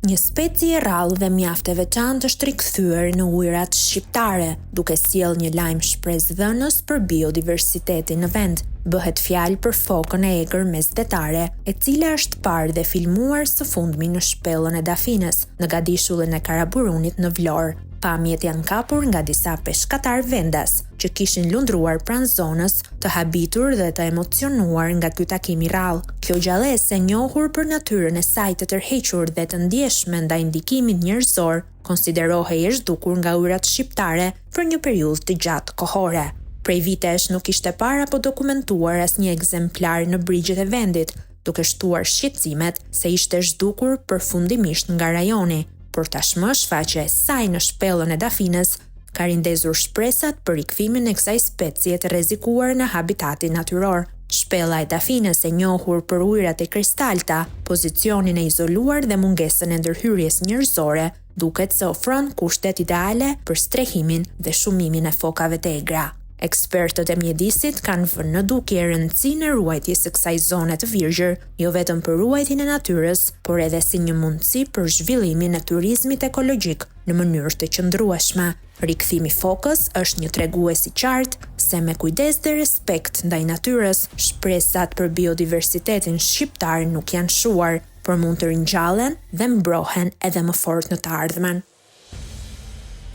Një specie e rrallë dhe mjaft e veçantë është rikthyer në ujërat shqiptare, duke sjellë një lajm shpresëdhënës për biodiversitetin në vend. Bëhet fjalë për fokën e egër mesdhetare, e cila është parë dhe filmuar së fundmi në shpellën e Dafinës, në gadishullin e Karaburunit në Vlorë. Pamjet janë kapur nga disa peshkatarë vendas, që kishin lundruar pranë zonës, të habitur dhe të emocionuar nga ky takim i rrallë. Kjo gjallesë e njohur për natyrën e saj të tërhequr dhe të ndjeshme ndaj ndikimit njerëzor, konsiderohej e zhdukur nga ujërat shqiptare për një periudhë të gjatë kohore. Prej vitesh nuk ishte parë apo dokumentuar asnjë ekzemplar në brigjet e vendit, duke shtuar shqetësimet se ishte zhdukur përfundimisht nga rajoni, por tashmë shfaqja e saj në shpellën e Dafinës ka rindezur shpresat për rikthimin e kësaj specie të rrezikuar në habitatin natyror. Shpella e Dafinës e njohur për ujërat e kristalta, pozicionin e izoluar dhe mungesën e ndërhyrjes njerëzore, duket se ofron kushtet ideale për strehimin dhe shumimin e fokave të egra. Ekspertët e mjedisit kanë vënë në dukje rëndësinë e ruajtjes së kësaj zone të virgjër, jo vetëm për ruajtjen e natyrës, por edhe si një mundësi për zhvillimin e turizmit ekologjik në mënyrë të qëndrueshme. Rikthimi i fokës është një tregues i qartë se me kujdes dhe respekt ndaj natyrës, shpresat për biodiversitetin shqiptar nuk janë shuar, por mund të ringjallen dhe mbrohen edhe më fort në të ardhmen.